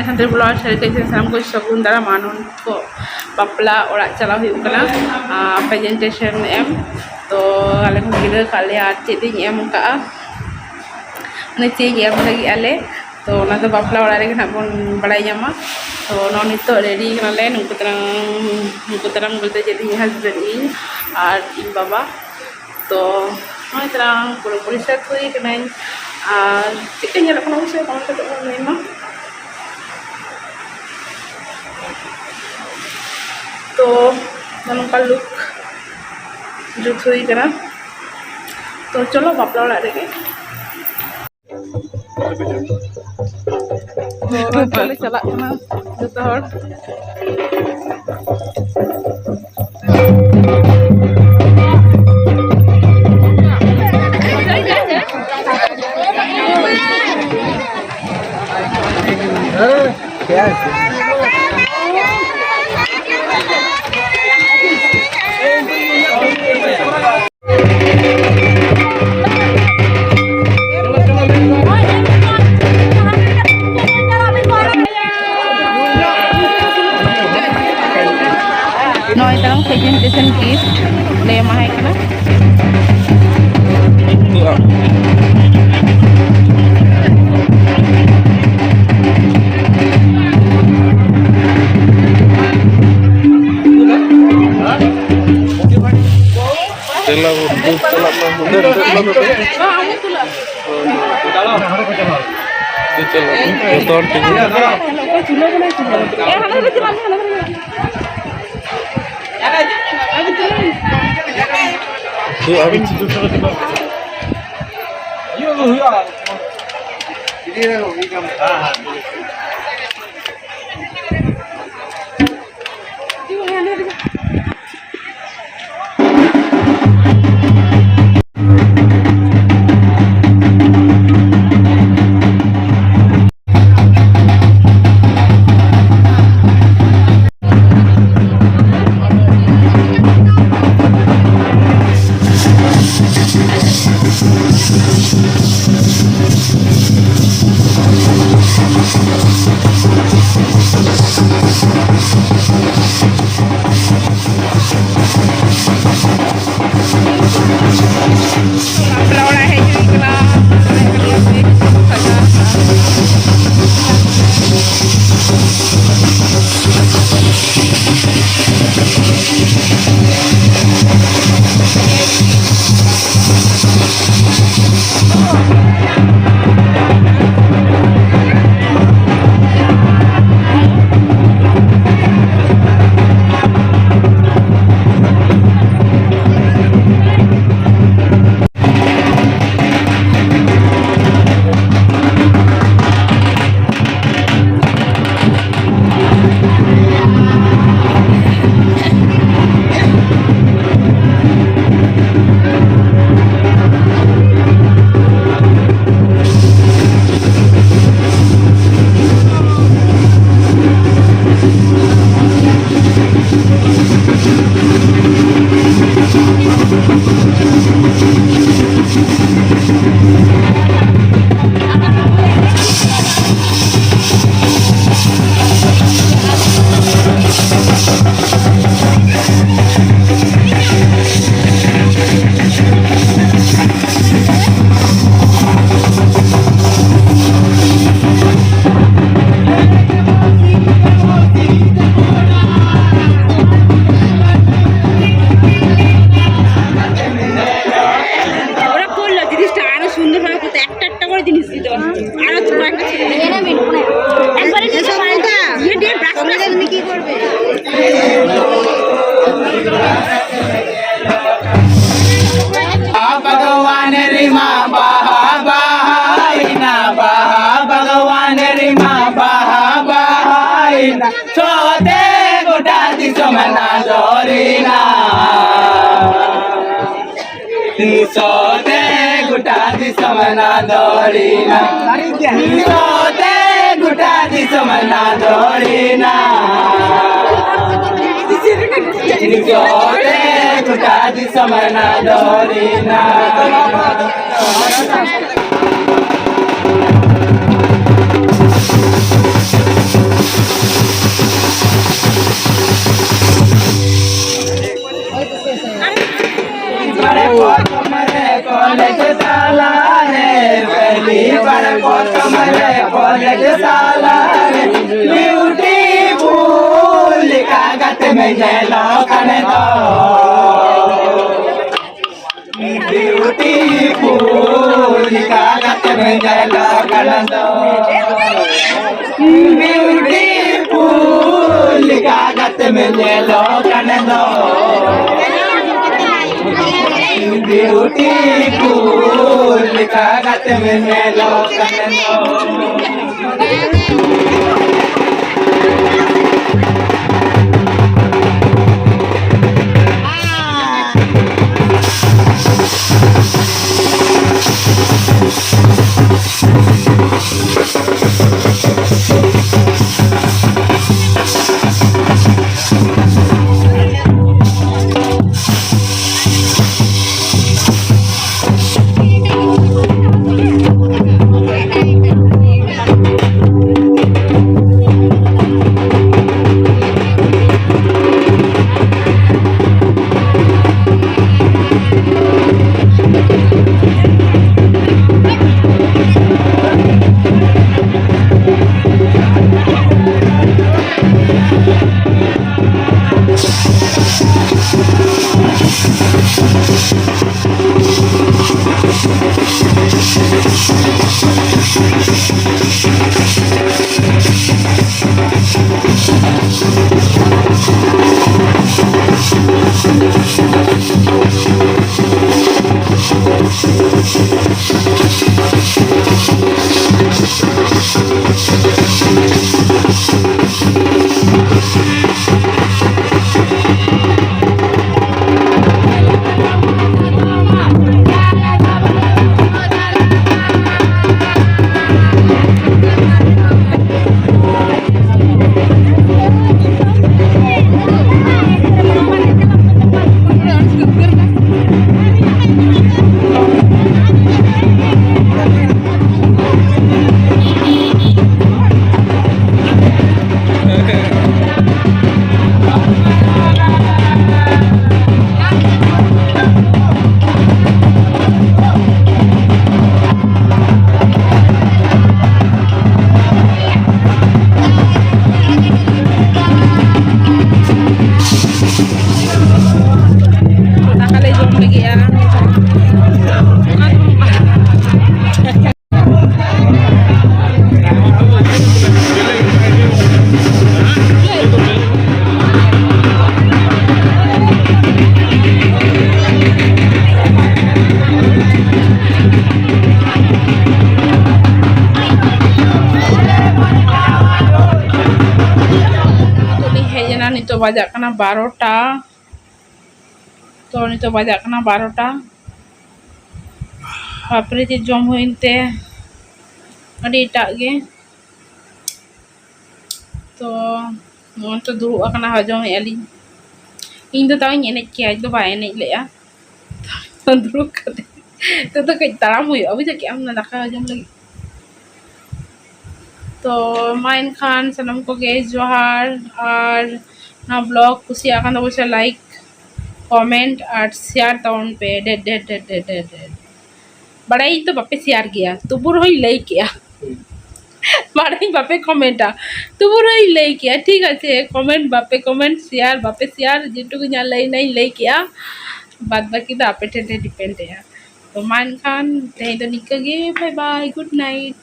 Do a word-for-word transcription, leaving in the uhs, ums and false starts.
Santali blog ᱥᱟᱹᱨᱤ ᱠᱟᱹᱡ ᱥᱟᱱᱟᱢ ᱠᱚ ᱥᱟᱹᱜᱩᱱ ᱫᱟᱨᱟᱢ᱾ ᱟᱨ ᱱᱚᱱᱛᱮ ᱠᱚ ᱵᱟᱯᱞᱟ ᱚᱲᱟᱜ ᱪᱟᱞᱟᱣ ᱦᱩᱭᱩᱜ ᱠᱟᱱᱟ, ᱯᱨᱮᱡᱮᱱᱴᱮᱥᱚᱱ ᱮᱢ᱾ ᱛᱚ ᱟᱞᱮ ᱠᱚ ᱜᱤᱨᱟᱹ ᱠᱟᱜ ᱞᱮᱭᱟ, ᱟᱨ ᱪᱮᱫ ᱤᱧ ᱮᱢ ᱠᱟᱜᱼᱟ, ᱢᱟᱱᱮ ᱪᱮᱫ ᱤᱧ ᱮᱢ ᱞᱟᱹᱜᱤᱫ ᱟᱞᱮ᱾ ᱛᱚ ᱚᱱᱟ ᱫᱚ ᱵᱟᱯᱞᱟ ᱚᱲᱟᱜ ᱨᱮᱜᱮ ᱱᱟᱦᱟᱜ ᱵᱚᱱ ᱵᱟᱲᱟᱭ ᱧᱟᱢᱟ᱾ ᱛᱚ ᱱᱚᱜᱼᱚᱭ ᱱᱤᱛᱚᱜ ᱨᱮᱰᱤ ᱠᱟᱱᱟᱞᱮ᱾ ᱱᱩᱠᱩ ᱛᱟᱨᱟᱝ, ᱱᱩᱠᱩ ᱛᱟᱨᱟᱝ ᱵᱚᱞᱛᱮ ᱪᱮᱫ, ᱤᱧ ᱦᱟᱥᱵᱮᱱᱰ, ᱤᱧ ᱟᱨ ᱤᱧ ᱵᱟᱵᱟ᱾ ᱛᱚ ᱱᱚᱜᱼᱚᱭ ᱛᱟᱨᱟᱝ ᱯᱩᱨᱟᱹᱯᱩᱨᱤ ᱥᱟᱹᱛ ᱦᱩᱭ ᱠᱟᱹᱱᱟᱹᱧ᱾ ᱟᱨ ᱪᱮᱫ ᱞᱮᱠᱟ ᱧᱮᱞᱚᱜ ᱠᱟᱱᱟ ᱚᱵᱚᱥᱥᱳᱭ ᱠᱚᱢᱮᱱᱴ ᱠᱟᱛᱮ ᱵᱚᱱ ᱞᱟᱹᱭ ᱢᱟ᱾ ᱛᱚ ᱱᱚᱝᱠᱟ ᱞᱩᱠ ᱡᱩᱛ ᱦᱩᱭ ᱠᱟᱱᱟ᱾ ᱛᱚ ᱪᱚᱞᱚ ᱵᱟᱯᱞᱟ ᱚᱲᱟᱜ ᱨᱮᱜᱮ᱾ ᱛᱚ ᱱᱚᱝᱠᱟ ᱞᱮ ᱪᱟᱞᱟᱜ ᱠᱟᱱᱟ ᱡᱚᱛᱚ ᱦᱚᱲ᱾ ᱱᱚᱜᱼᱚᱭ ᱛᱟᱞᱟᱝ ᱯᱨᱮᱡᱮᱱᱴᱮᱥᱚᱱ ᱜᱤᱯᱷᱴ ᱞᱮ ᱮᱢᱟᱭ ᱠᱟᱱᱟ᱾ ᱫᱮᱞᱟ ᱵᱚ, ᱫᱩ ᱪᱟᱞᱟᱜ ᱢᱟ᱾ ᱫᱮ, ᱫᱮ, ᱫᱮ, ᱫᱮ, ᱫᱮ᱾ ᱫᱩ ᱪᱟᱞᱟᱜ ᱢᱟ᱾ ᱡᱚᱛᱚ ᱦᱚᱲ ᱛᱮᱜᱮ᱾ ᱫᱩ ᱟᱢ᱾ ᱵᱟᱯᱞᱟ ᱚᱲᱟᱜ ᱦᱮᱡ ᱦᱩᱭ ᱠᱟᱱᱟ᱾ ওরা করলো জিনিসটা আরো সুন্দর ভাবে করতে, একটা একটা করে জিনিস দিতে পারতো। আরো কয়েকটা ছেলে দিতে। একবারে দিতে পারে। ইয়ে দিয়ে ব্রাশ করে। তুমি কি করবে? भगवान री माँ बहा बहाइना, बहा भगवान री माँ बहा बहाइना। सोते गुटा दिसो मना दोरीना। सोते गुटा दिसो मना दोरीना। सोते गुटा दिसो मना दोरीना। ᱡᱚᱛᱮ ᱜᱚᱴᱟ ᱫᱤᱥᱚᱢ ᱨᱮᱱᱟᱜ ᱫᱚᱨᱤᱱᱟ᱾ ᱵᱟᱲᱮ ᱯᱚᱛᱚᱢ ᱨᱮ ᱠᱚᱞᱮᱡᱽ ᱛᱟᱞᱟ ᱨᱮ, ᱵᱟᱲᱮ ᱯᱚᱛᱚᱢ ᱨᱮ ᱠᱚᱞᱮᱡᱽ ᱛᱟᱞᱟ ᱨᱮ, beautiful ᱞᱮᱠᱟ ᱜᱟᱛᱮ ᱢᱮ ᱧᱮᱞᱚᱜ ᱠᱟᱱ ᱫᱚ᱾ Beautiful ᱞᱮᱠᱟ ᱜᱟᱛᱮ ᱢᱮ ᱧᱮᱞᱚᱜ ᱠᱟᱱ ᱫᱚ᱾ Beautiful ᱞᱮᱠᱟ ᱜᱟᱛᱮ ᱢᱮ ᱧᱮᱞᱚᱜ ᱠᱟᱱ ᱫᱚ᱾ Beautiful ᱞᱮᱠᱟ ᱜᱟᱛᱮ ᱢᱮ ᱧᱮᱞᱚᱜ ᱠᱟᱱ ᱫᱚ᱾ ᱵᱟᱡᱟᱜ ᱠᱟᱱᱟ ᱵᱟᱨᱚᱴᱟ᱾ ᱛᱚ ᱱᱤᱛᱚᱜ ᱵᱟᱡᱟᱜ ᱠᱟᱱᱟ ᱵᱟᱨᱚᱴᱟ᱾ ᱵᱟᱯᱨᱮ, ᱪᱮᱫ ᱡᱚᱢ ᱦᱩᱭᱮᱱ ᱛᱮ ᱟᱹᱰᱤ ᱮᱴᱟᱜ ᱜᱮ᱾ ᱛᱚ ᱱᱚᱜᱼᱚᱭ ᱛᱚ ᱫᱩᱲᱩᱵ ᱟᱠᱟᱱᱟ, ᱦᱚᱡᱚᱢᱮᱫᱼᱟ ᱞᱤᱧ᱾ ᱤᱧ ᱫᱚ ᱛᱟᱣ ᱤᱧ ᱮᱱᱮᱡ ᱠᱮᱭᱟ, ᱟᱡ ᱫᱚ ᱵᱟᱭ ᱮᱱᱮᱡ ᱞᱮᱫᱼᱟ᱾ ᱫᱩᱲᱩᱵ ᱠᱟᱛᱮ ᱱᱤᱛᱚᱜ ᱫᱚ ᱠᱟᱹᱡ ᱛᱟᱲᱟᱢ ᱦᱩᱭᱩᱜᱼᱟ, ᱵᱩᱡᱷᱟᱹᱣ ᱠᱮᱜᱼᱟᱢ, ᱚᱱᱟ ᱫᱟᱠᱟ ᱦᱚᱡᱚᱢ ᱞᱟᱹᱜᱤᱫ᱾ ᱛᱚ ᱢᱟ ᱮᱱᱠᱷᱟᱱ ᱥᱟᱱᱟᱢ ᱠᱚᱜᱮ ᱡᱚᱦᱟᱨ, ᱟᱨ ᱱᱚᱣᱟ ᱵᱞᱚᱜ ᱠᱩᱥᱤᱭᱟᱜ ᱠᱷᱟᱱ ᱫᱚ ᱚᱵᱚᱥᱥᱳᱭ ᱞᱟᱭᱤᱠ, ᱠᱚᱢᱮᱱᱴ ᱟᱨ ᱥᱮᱭᱟᱨ ᱛᱟᱵᱚᱱ ᱯᱮ᱾ ᱰᱷᱮᱨ ᱰᱷᱮᱨ ᱰᱷᱮᱨ ᱰᱷᱮᱨ ᱰᱷᱮᱨ ᱰᱷᱮᱨ᱾ ᱵᱟᱲᱟᱭᱟᱹᱧ ᱛᱚ ᱵᱟᱯᱮ ᱥᱮᱭᱟᱨ ᱜᱮᱭᱟ, ᱛᱚᱵᱩ ᱨᱮᱦᱚᱸᱧ ᱞᱟᱹᱭ ᱠᱮᱜᱼᱟ᱾ ᱵᱟᱲᱟᱭᱟᱹᱧ ᱵᱟᱯᱮ ᱠᱚᱢᱮᱱᱴᱟ, ᱛᱚᱵᱩ ᱨᱮᱦᱚᱸᱧ ᱞᱟᱹᱭ ᱠᱮᱜᱼᱟ᱾ ᱴᱷᱤᱠ ᱟᱪᱷᱮ, ᱠᱚᱢᱮᱱᱴ ᱵᱟᱯᱮ ᱠᱚᱢᱮᱱᱴ, ᱥᱮᱭᱟᱨ ᱵᱟᱯᱮ ᱥᱮᱭᱟᱨ, ᱡᱮᱴᱩᱠᱩ ᱤᱧᱟᱹᱜ ᱞᱟᱹᱭ ᱨᱮᱱᱟᱜ ᱤᱧ ᱞᱟᱹᱭ ᱠᱮᱜᱼᱟ, ᱵᱟᱫ ᱵᱟᱹᱠᱤ ᱫᱚ ᱟᱯᱮ ᱴᱷᱮᱱ ᱴᱷᱮᱱ ᱰᱤᱯᱮᱱᱰᱮᱜᱼᱟ᱾ ᱛᱚ ᱢᱟ ᱮᱱᱠᱷᱟᱱ ᱛᱮᱦᱮᱧ ᱫᱚ ᱱᱤᱝᱠᱟᱹ ᱜᱮ, bye bye, good night᱾